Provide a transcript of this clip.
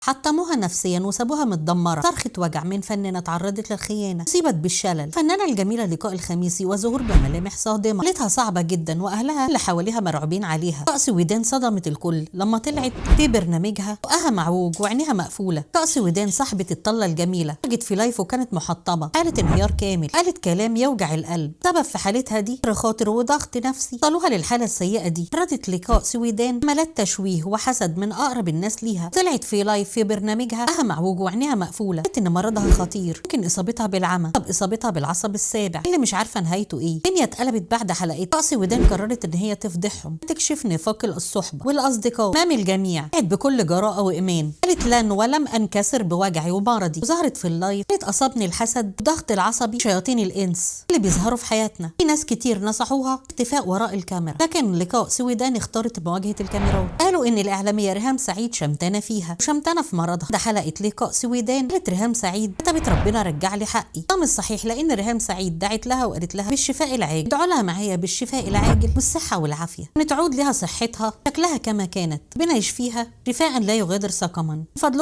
حطموها نفسيا وسابوها متدمره. صرخة وجع من فنانة تعرضت للخيانه، اصيبت بالشلل. الفنانة الجميلة لقاء الخميسي وظهور بملامح صادمه، حالتها صعبة جدا واهلها اللي حواليها مرعوبين عليها. طقس ودان صدمت الكل لما طلعت في برنامجها بقها معوج وعينيها مقفولة. طقس ودان صاحبه الطله الجميلة خرجت في لايف وكانت محطمه، حاله انهيار كامل، قالت كلام يوجع القلب. سبب في حالتها دي خاطر وضغط نفسي وصلوها للحالة السيئة دي. ردت لقاء سويدان ملت تشويه وحسد من اقرب الناس ليها. طلعت في لايف في برنامجها بقها معوج وعينيها مقفولة، قالت ان مرضها خطير، ممكن اصابتها بالعمى، طب اصابتها بالعصب السابع اللي مش عارفه نهايته ايه. الدنيا اتقلبت بعد حلقات. طقس ودان قررت ان هي تفضحهم، تكشف نفاق الصحبة والاصدقاء امام الجميع. قالت بكل جراءه وايمان، قالت لن ولم انكسر بوجعي ومرضي. وظهرت في ال live قالت اصابني الحسد والضغط العصبي، شياطين الانس اللي بيظهروا في حياتنا. في ناس كتير نصحوها اختفاء وراء الكاميرا، لكن لقاء سويدان اختارت مواجهة الكاميرات. قالوا ان الاعلامية ريهام سعيد شمتانه فيها وشمتانه في مرضها. ده حلقة لقاء سويدان قالت ريهام سعيد كتبت ربنا رجع لي حقي. ده مش صحيح، لان ريهام سعيد دعت لها وقالت لها بالشفاء العاجل، ادعوا لها معايا بالشفاء العاجل والصحة والعافية، ان تعود لها صحتها شكلها كما كانت، ربنا يشفيها شفاء لا يغادر سقما. فضلكم